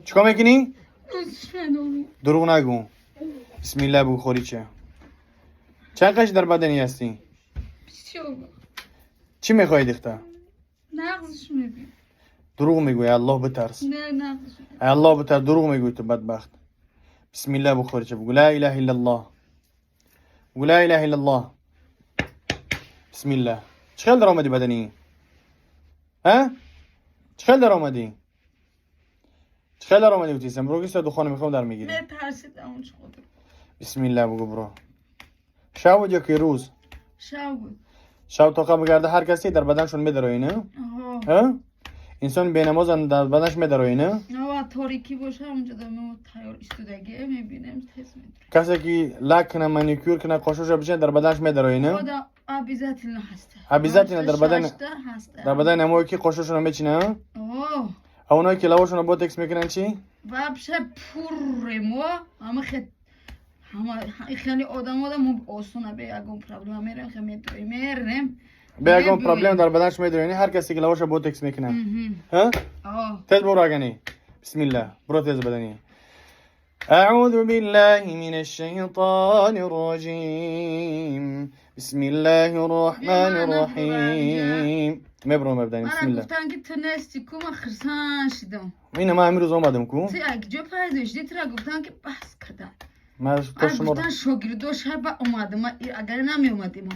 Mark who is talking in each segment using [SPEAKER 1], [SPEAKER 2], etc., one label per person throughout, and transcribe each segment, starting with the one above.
[SPEAKER 1] چیکار میکنی؟
[SPEAKER 2] دوستش ندارم.
[SPEAKER 1] دروغ نگو. بسم الله بگو خوری چه. چند قش در بدنی هستی؟
[SPEAKER 2] بسیار.
[SPEAKER 1] چی میخوای دختر؟
[SPEAKER 2] نغزش میبین.
[SPEAKER 1] دروغ میگوی، الله بترس.
[SPEAKER 2] نه، نغزش.
[SPEAKER 1] الله بترس، دروغ میگوی تو بدبخت. بسم الله بخوری چه، بگو لا اله الا الله. بگو لا اله الا الله. بسم الله. چه خیلی در آمدی بدنی؟ ها؟ چه خیلی در آمدی؟ چه خیلی در آمدی گفتی؟ برو که دخانه میخوام در میگیری.
[SPEAKER 2] میترسیدم اون خود.
[SPEAKER 1] بسم الله بگو برو. شب بود یا که روز؟
[SPEAKER 2] شب بود.
[SPEAKER 1] شب تا بگرده هر کسی در بدنشون میدروی نه؟
[SPEAKER 2] آها.
[SPEAKER 1] ها؟ انسان بی نماز در بدنش میدروی نه؟
[SPEAKER 2] نه، تاریکی باشه اونجا دارم تیار ایستادگی میبینم، تز میدرم.
[SPEAKER 1] کسی که لک کنه، منیکیور کنه، قاشوش بچینه، در بدنش میدروی نه؟
[SPEAKER 2] خدا обязательно هسته.
[SPEAKER 1] Обязательно در بدن-
[SPEAKER 2] هسته.
[SPEAKER 1] در بدن نمایی که قاشوشون میچینه؟
[SPEAKER 2] اوه.
[SPEAKER 1] اونایی که لباشون بوتکس میکنن چی؟
[SPEAKER 2] вообще пурре мо ҳама хе ҳама хеле одам одам осона бе ягон проблема мерем, хе медрои мерем.
[SPEAKER 1] به یگان проблем در بدنش میدروی نه؟ هر کسی که لباش بوتکس میکنه، ها؟
[SPEAKER 2] آه.
[SPEAKER 1] تز برو اگنی. بسم الله برو تز بدنی. أعوذ بالله من الشيطان الرجيم. بسم الله الرحمن الرحيم. مبرو مبدنی. بسم
[SPEAKER 2] мана
[SPEAKER 1] الله.
[SPEAKER 2] гуфтан ки ту нести ку, ман хирсан шидам.
[SPEAKER 1] اینه ما امروز اومدم کو.
[SPEAKER 2] ту як ҷо пайдо шуди, тура гуфтан ки баҳс кардам.
[SPEAKER 1] من تو شما
[SPEAKER 2] гуфтан шогирдо шаба омадам, агар намеомадим.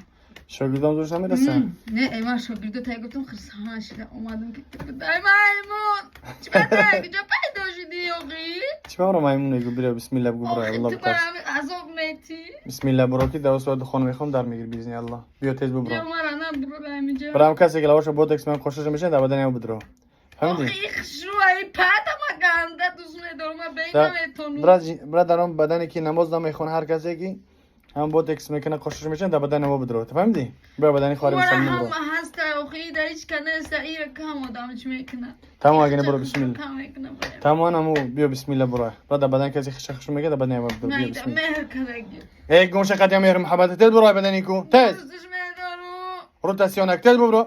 [SPEAKER 1] شاگردام زورش نمیرسن.
[SPEAKER 2] не, ман шогирдо тай гуфтам, хирсан шидам, омадам ки ту будай. Маймун чӣ бадай, ҷо пайдо шуди оғи?
[SPEAKER 1] چی برو میمون نگو، برو بسم الله بگو برو.
[SPEAKER 2] охи
[SPEAKER 1] الله
[SPEAKER 2] ту
[SPEAKER 1] بترس.
[SPEAKER 2] барам азоб метӣ.
[SPEAKER 1] بسم الله برو که دو ساعت خون میخوام در میگیر باذن الله. بیا تیز ببرو.
[SPEAKER 2] بیا мара набуру ҳамиҷа.
[SPEAKER 1] برام کسی که لباش بوتکس من خوشش میشه در بدن او بدرو. فهمیدی؟
[SPEAKER 2] охи хушрӯ патама ганда дӯст медорам, ман бе наметонам.
[SPEAKER 1] برا در آن بدنی که نماز نمیخونه، هر کسی که هم بوتکس میکنه، خوشش میشه، در بدن او بدرو. تو فهمیدی؟ برا بدنی خاری
[SPEAKER 2] мара
[SPEAKER 1] مسلمان برو.
[SPEAKER 2] ҳама ҳаста охи, дар ҳеҷ ка неста, ира кам одам чӣ мекунад.
[SPEAKER 1] تمام اگه برو بسم الله.
[SPEAKER 2] кам мекунад.
[SPEAKER 1] تمام امو بیا بسم الله برو. برا در بدن کسی خش خش میگه، در بدن او بدرو. بیا.
[SPEAKER 2] наида
[SPEAKER 1] بسم الله.
[SPEAKER 2] меҳр кардаги.
[SPEAKER 1] ای گمشه قطعی مهر محبت. تیز برو بدنی کو تیز.
[SPEAKER 2] дӯстш медорам.
[SPEAKER 1] روتاسیونک تیز برو.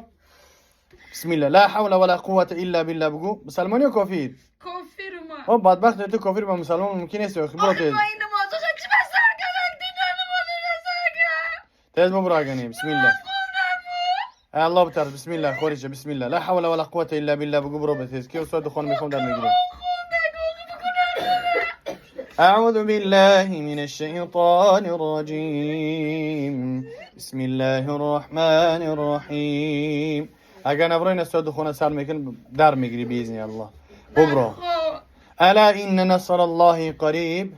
[SPEAKER 1] بسم الله لا حول ولا قوة الا بالله بگو. مسلمانی یا کافر؟
[SPEAKER 2] кофирма.
[SPEAKER 1] او بدبخت تو کافر با مسلمان ممکن نیست اخی. برو
[SPEAKER 2] охи
[SPEAKER 1] تیز.
[SPEAKER 2] ма ин намозоша чӣ ба сар кардак, дина намозоша сар кард.
[SPEAKER 1] تیز برو اگنی. بسم الله الله بتر. بسم الله خورجه. بسم الله لا حول ولا قوة الا بالله بگو برو بتیز که استاد خون میخوام در میگیره. أعوذ بالله من الشيطان الرجيم. بسم الله الرحمن الرحيم. اگر نبروین استاد خونه سر میکن در میگیری باذن الله. ببرو. ألا إن نصر الله قريب.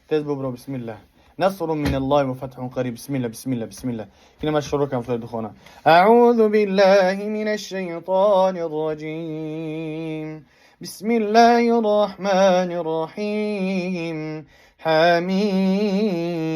[SPEAKER 1] تیز ببرو. بسم الله نصر من الله وفتح قريب. بسم الله بسم الله بسم الله. كنا ما شروع كان في دخونا. أعوذ بالله من الشيطان الرجيم. بسم الله الرحمن الرحيم. حميم.